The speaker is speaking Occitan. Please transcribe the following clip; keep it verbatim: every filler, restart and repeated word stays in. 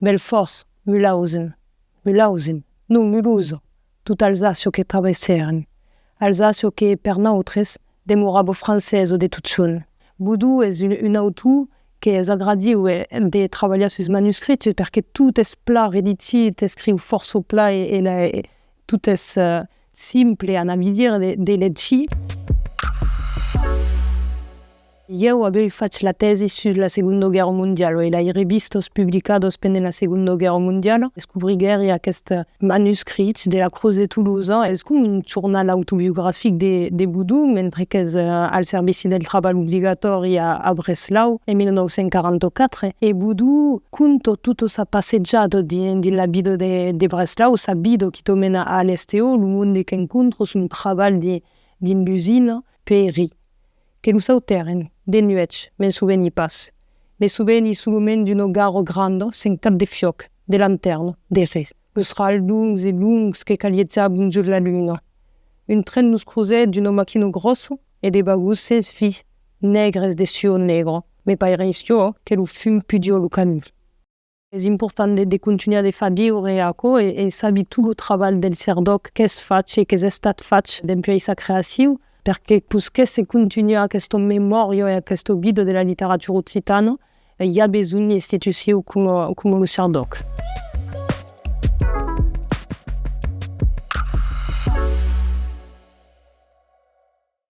Belfòrt, Mulhausen, Mulhausen, non, Mulhouse, tot Alsàcia que travessèren, Alsàcia que, per nautres, demorava francesa de totjorn. Bodon es un, un autor qu'es agradiu, eh, de trabalhar sus manuscrits, perque tot es plan redigit, escriu fòrça plan e, e la, e tot es, eh, simple, anavi dire, de, de legir. Ieu avèi fach la tèsi sus la Segonda Guèrra Mondiala e las revistas publicadas pendent la Segonda Guèrra Mondiala. Descobriguèri aqueste manuscrit de la Crotz de Tolosa. Es com un jornal autobiografic de, de Bodon, mentre qu'es, eh, al servici del trabalh obligatòri a, a Breslau en mila nòu cents quaranta-quatre. E Bodon conta tota sa passejada dins, dins la vida de, de Breslau, sa vida quitament a, a l'Estèo, lo monde qu'encontra, son trabalh di-, dins l'usina, Péry. Que lo sautèren, de nuèch, me'n soveni pas. Me soveni solament d'una gara granda, sens cap de fiòc, de lantèrna, de res. Los rals longs e longs que calietjavan jos la luna. Un tren nos crosèt d'una maquina gròssa e de vagons sens fin, negres de suor negra, me pairesiá que lo fum pudiá lo camin. Es important de, de contunhar de far viure aquò e, e sabi tot lo trabalh del CERDOC qu'es fach e qu'es estat fach dempuèi sa creacion, perque posquèsse contunhar aquesta memòria e aquesta vida de la literatura occitana, eh, i a besonh d'institucions coma, coma lo CERDOC.